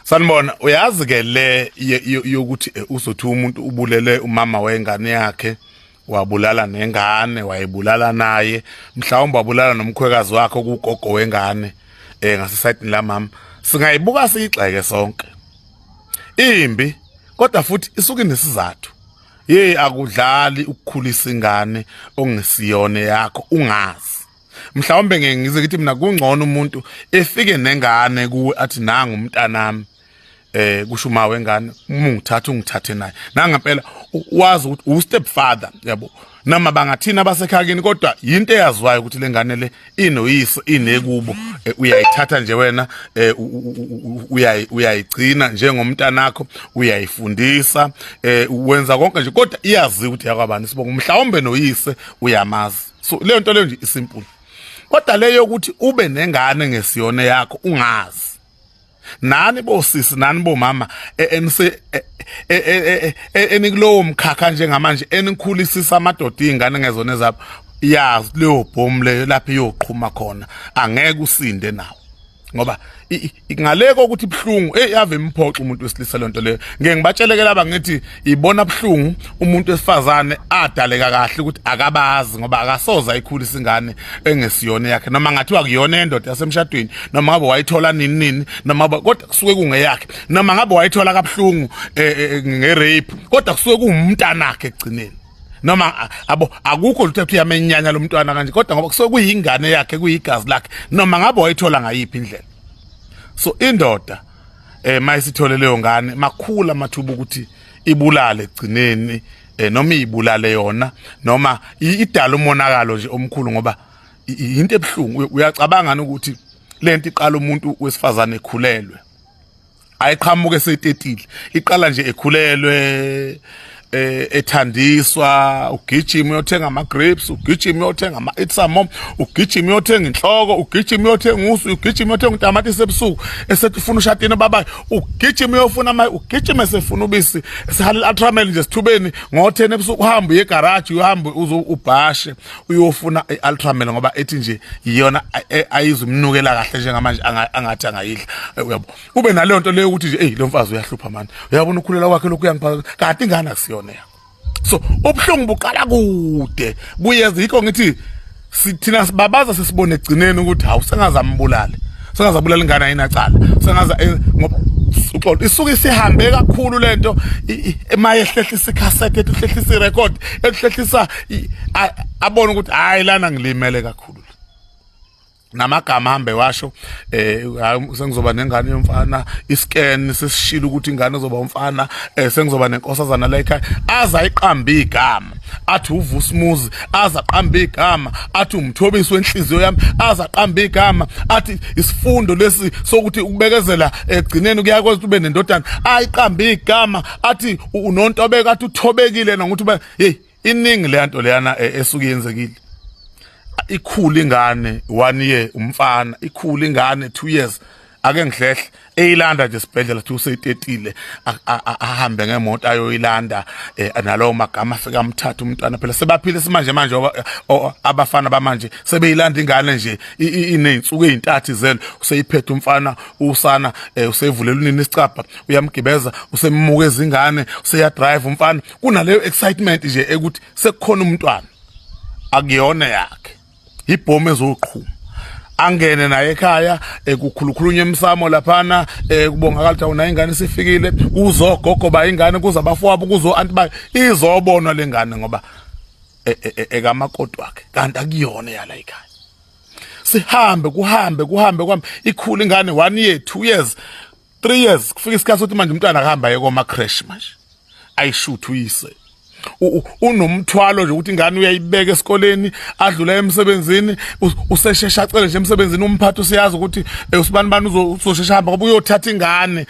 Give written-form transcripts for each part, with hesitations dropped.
Sanibona, uyazi ke le yokuthi uzothi umuntu ubulele umama wengane yakhe, wabulala nengane, wayibulala naye, mhlawumbe wabulala nomkhwekazi wakhe okugogo wengane ngasesayidini lamama. Singayibuka siyigxeke sonke. Imbi kodwa futhi isuke inesizathu. Hey, akudlali ukukhulisa ingane ongesiyona yakho ungazi. Mhlawumbe ngeke ngize ngithi mina kungcono umuntu efike nengane kuwe athi nangu umntanami, kusho uma wengane, uma ungithatha ungithathe naye nangempela wazi ukuthi u step father, yabo, noma bangathina abasekhakini, kodwa yinto eyaziwayo ukuthi lengane le inoyise, inekubo. Uyayithatha nje wena, uyayigcina njengomntanakho, uyayifundisa, wenza konke nje, kodwa iyaziwa ukuthi yakwabani sibongo, mhlawumbe noyise uyamazi. So leyo nto leyo nje isimple. Kodwa leyo yokuthi ube nengane ngesiyona yakho ungazi, nani bosisi, nani bomama enise enikulowo mkhakha njengamanje, enikhulisisa amadoda ingane ngezona ezabo, yazi leyo bhomu leyo lapho iyoqhuma khona angeke usinde nawo, ngoba ngaleko ukuthi ibhlungu, hey, ave imphoxa umuntu wesilisa lento leyo. Ngeke ngibatsheleke laba ngithi ibona buhlungu umuntu wesifazane adaleka kahle ukuthi akabazi, ngoba akasoza ayikhulisa ingane engesiyona yakhe, noma ngathiwa kuyona endoda yasemshadweni, noma ngabe wayithola nini nini, noma kodwa kusuke kungeyakhe, noma ngabe wayithola kabuhlungu nge-rape, kodwa kusuke kuwumntanakhe ekugcineni. Noma abo akukho lutho ethi uyamenyanya lo mntwana kanje, kodwa ngoba kusuke kuyingane yakhe, kuyigazi lakhe, noma ngabe wayithola ngayiphi indlela. So indoda mayisithole leyo ngane, makhulu amathuba ukuthi ibulale egcineni, noma ibulale yona, noma idala umonakalo nje omkhulu, ngoba into ebuhlungu. Uyacabanga ukuthi lento iqala umuntu wesifazane ekhulelwe, ayiqhamuke esetetile, iqala nje ekhulelwe, ethandiswa, ugijima uyothenga ama grapes, ugijima uyothenga ama itsamo, ugijima uyothenga inhloko, ugijima uyothenga usu, ugijima uyothenga utamatisi ebusuku, esethi ufuna ushatini babayi, ugijima uyofuna ama, ugijima esefuna ubisi, esihalela Ultramel nje sithubeni ngo10 ebusuku, uhamba uye garage, uhamba uzo ubhashe uyofuna iUltramel, ngoba ethi nje iyona ayizumnukela kahle njengamanje angathi angayidla. Uyabo, ube naleyo nto leyo ukuthi nje, hey, lo mfazi uyahlupha mani, uyabona ukhulela kwakhe lokhu uyangipha, kanti ingane akusiyona yakho. So ubuhlungu buqala kude buyeza. Yikho ngithi sithina sibabaza sesibone egcineni ukuthi hawu, sengazambulala, sengazabulala ingane ayinacala, sengaza ngoba uxolo isuke isihambe kakhulu lento. Emaye ehlehlisa icassette, ethi uhlehlisa irecord, ehlehlisa, abone ukuthi hayi, lana ngilimele kakhulu. Namagama hambe washo, hayi, sengizoba nengane yomfana, iscan sesishilo ukuthi ingane izoba umfana, sengizoba nenkosazana la ekhaya, aza ayiqamba igama athi uVusimuzi, aza aqamba igama athi umthobisi wenhliziyo yami, aza aqamba igama athi isifundo lesi sokuthi ukubekezela egcineni kuyakwazi ukuthi ube nendodana, ayiqamba igama athi unontobeka, athi uthobekile, nokuthi hey, iningi le nto leyana esuke yenzekile. Ikhula ingane 1 year, umfana, ikhula ingane 2 years, ake ngihlehle, eyilanda nje esibhedlela thi useyitetile, ahambe ngemoto ayoyilanda, nalowo magama, afika amthatha umntwana. Phela sebaphile simanje manje abafana bamanje, sebeyilanda ingane nje iney'nsuku ey'ntathu zelo, useyiphethe umfana usana, usevulela unini isicabha, uyamgibeza, usemmuka ingane, useyadrive umfana, kunaleyo excitement nje ekuthi sekukhona umntwana. Akuyona yakhe, ibhomu ezoqhuma, angene naye ekhaya, kukhulukhulunywa emsamo laphana, kubongakala ukuthi awunayo ingane isifikile, kuzogogo ba ingane, kuza abafowabo, kuzo anti bayo, izobonwa lengane ngoba ekamakoti wakhe, kanti akuyona yala ekhaya. Sihambe, kuhambe, kuhambe, kuhambe, ikhula ingane 1 year, 2 years, 3 years, kufika isikhathi sokuthi manje umntwana akahamba aye koma creche manje, ayishuthe uyise unomthwalo nje ukuthi ingane uyayibeka esikoleni, adlula emsebenzini, useshesha acele nje emsebenzini umphathi, usiyazi ukuthi usibani bani uzoshesha hamba ngoba uyothatha ingane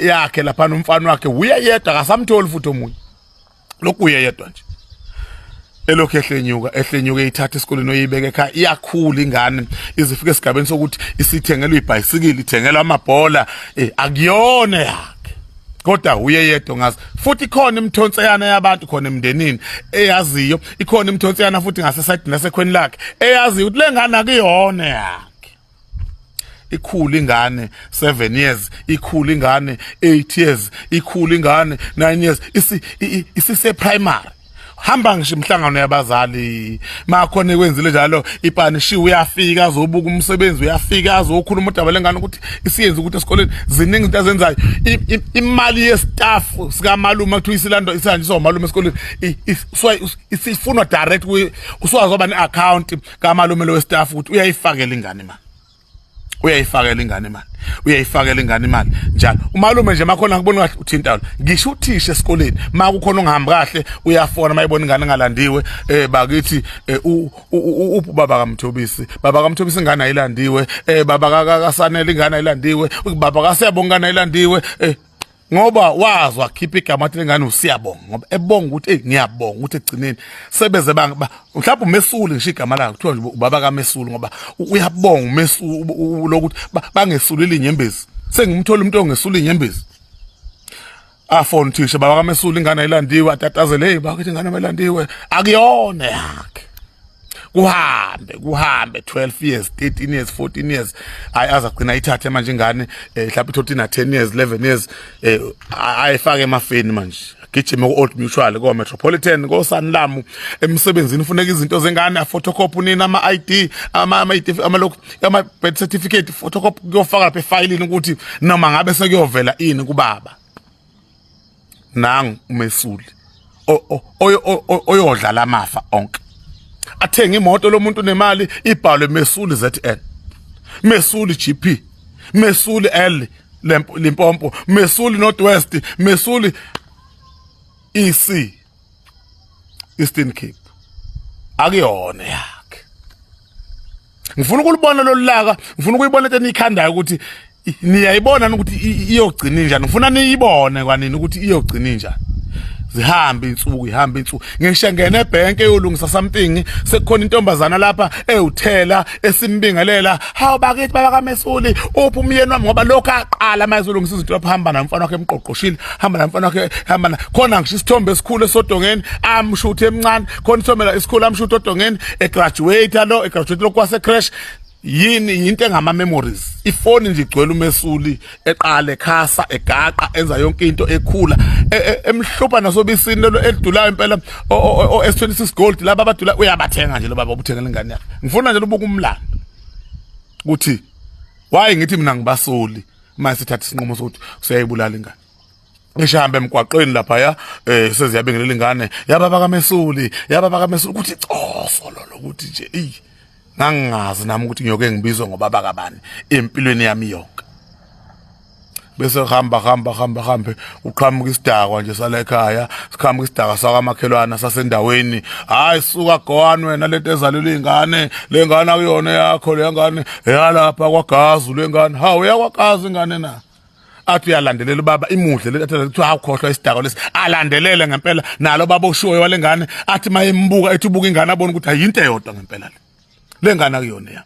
yakhe lapha, umfana wakhe uye yedwa, akasamtholi futhi omunye, lokhu uye yedwa nje, elokhu ehlenyuka, ehlenyuka, eyithatha esikoleni, oyibeka ekhaya. Iyakhula ingane izifika esigabeni sokuthi isithengelwa ibhayisikili, ithengelwa amabhola, akuyona yakhe, kodwa uye yedwa ngazi. Futhi ikhona imithonseyana yabantu khona emndenini eyaziyo, ikhona imithonseyana futhi ngasesayidini nasekhweni lakhe eyaziyo ukuthi le ngane akuyona yakhe. Ikhula ingane 7 years, ikhula ingane 8 years, ikhula ingane 9 years, isise primary. Hamba ngisho imihlangano yabazali makhona ekwenzile njalo ipanishiwe, uyafika azobuka umsebenzi, uyafika azokhuluma udaba lengane ukuthi isiyenze ukuthi esikoleni ziningi izinto azenzayo. Imali yestaff sikamalume kuthiwa isilando isihanjiswa umalume esikoleni, isifunwa direct, uswazi waba ne-account kamalume lo westaff ukuthi uyayifakela ingane imali, uyayifakela ingane imali, uyayifakela ingane imali njalo. Umalume nje makhona ngibona kahle uthinta ngisho uthisha esikoleni, makukhona ongahambi kahle uyafona, mayibona ingane engalandiwe, bakithi, uphi ubaba kaMthobisi, baba kaMthobisi ingane ayilandiwe, baba kaSanele ingane ayilandiwe, baba kaSiyabonga ingane ayilandiwe, ngoba wazi wakhipha igama athi lengane uSiyabonga, ngoba ebonga ukuthi hey ngiyabonga ukuthi egcineni sebeze mhlawumbe uMesuli ngisho igama lakhe kuthiwa nje ubaba kaMesuli, ngoba uyabonga uMesuli lokuthi bangesulile inyembezi, sengimthola umuntu ongesula inyembezi. Afone uthisha, baba kaMesuli ingane ayilandiwe, atatazele, hey bakithi ingane ayilandiwe, akuyona yakhe. Kuhambe kuhambe 12 years, 13 years, 14 years, hayi azagcina ayithathe manje ingane, mhlawumbe ithothi na 10 years, 11 years, ayifake emafeni manje, gijime ku Old Mutual, ko Metropolitan, ko Sanlam, emsebenzini ufuneka izinto zengane, a photocopy nini, ama ID, ama ID, ama lokhu, ama birth certificate, photocopy, kuyofaka lapha efayilini ukuthi noma ngabe sekuyovela ini kubaba. Nangu umesuli oyodla lamafa onke, athenga imoto lomuntu nemali ibhalwe Mesuli ZN, Mesuli GP, Mesuli L Limpopo, Mesuli North West, Mesuli EC Eastern Cape. Akuyona yakhe. Ngifuna ukulibona lolu laka, ngifuna ukuyibona into eniyikhandayo ukuthi niyayibona ukuthi iyogcina injani. Ngifuna niyibone kwanini ukuthi iyogcina injani. Zihambe insuku, ihambe insuku, ngisho ngene ebhenki eyolungisa something, sekukhona intombazana lapha ewuthela esimbingelela, hawu bakithi baba kaMesuli, uphi umyeni wami? Ngoba lokho aqala manje ulungisa izinto lapha, hamba namfana wakhe emqoqoshile, hamba namfana wakhe, hamba khona ngisho isithombe esikhulu esodongeni amshuthe emncane, khona isithombe la esikhulu amshuthe odongeni egraduate lo, egraduate lokwase crash. Yini into engama memories? Ifoni nje igcwele umesuli eqale khasa, egaqa, enza yonke into, ekhula, emhlupha nasobisini lelo elidulayo impela o S26 Gold laba abadula, uyabathenga nje lo baba obuthengela ingane yakhe. Ngifuna nje ubuka umlando ukuthi why ngithi mina ngibasoli mase sithatha isinqumo sokuthi usiyayibulala ingane. Ngisho hamba emgwaqweni lapha seziyabingelela ingane yababa kaMesuli, yababa kaMesuli, ukuthi coso lolo, ukuthi nje eyi ngangingazi nami ukuthi ngiyoke ngibizwe ngobaba kabani empilweni yami yonke. Bese hamba hamba hamba hambe, uqhamuka isidakwa nje sala ekhaya, siqhamuka isidakwa sakamakhelwana sasendaweni, hayi suka gowani wena, lento ezalelwe ingane, le ngane akuyona yakho, le ngane eyalapha kwaGazu, le ngane hawu yakwagazu ingane na. Athi uyalandelela ubaba, imudle le, athi kuthiwa awukhohlwa isidakwa lesi, alandelele ngempela nalo baba oshiwoyo walengane, athi mayembuka, ethi ubuka ingane, abone ukuthi ayinto eyodwa ngempela le, le ngane akuyona yami.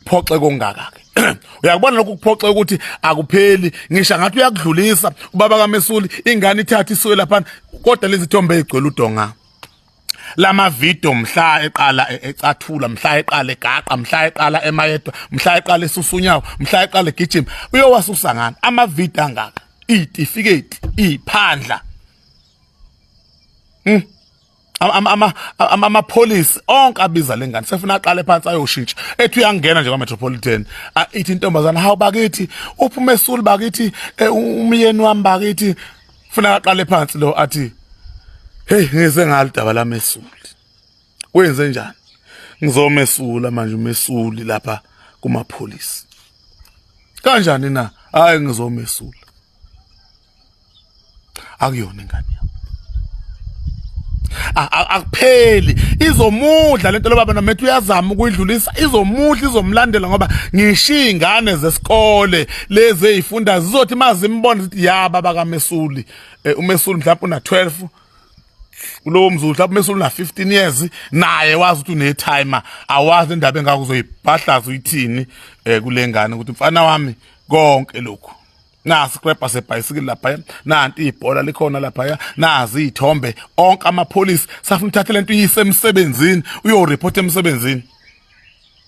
Kuphoxe kongaka ke, uyakubona lokhu kuphoxe ukuthi akupheli, ngisho ngathi uyakudlulisa ubaba kaMesuli, ingane ithatha isuke lapha, kodwa lezi thombe ezigcwele udonga lama video, mhla eqala ecathula, mhla eqala egaqa, mhla eqala emayedwa, mhla eqala esusunyawo, mhla eqala egijima, uyowasusa ngani ama video angaka, itifiketi iphandla, amapholisi onke abiza lengane, sefuna aqale phansi ayoshintsha. Ethi uyangena nje kwa Metropolitan, ithi intombazana, hawu bakithi, uphi uMesuli bakithi, umyeni wami bakithi? Funa aqale phansi lo, athi hey ngize ngalo daba laMesuli, wenze njani? Ngizomesula manje uMesuli lapha kumapholisi kanjani na? Hayi ngizomesula, akuyona ingane yami. Akupheli, izomudla lento lo baba nomethu uyazama ukuyidlulisa, izomudla, izomlandela, ngoba ngishiya ingane zesikole lezi ezifunda zizothi mazimbona zithi ya baba kaMesuli, uMesuli mhlawumbe una 12 kulowo mzulu, mhlawumbe uMesuli una 15 years, naye wazi ukuthi une timer, awazi indaba engaka uzoyibhahlaza uyithini kule ngane ukuthi mfana wami konke lokhu, nasi scrapper sebhayisikili lapha, nanti ibhola likhona lapha, nazi izithombe, onke amapholisi safuna uthathe lento uyise emsebenzini, uyoreport emsebenzini.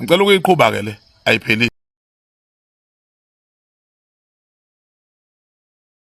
Ngicela ukuyiqhuba ke le, ayiphelile.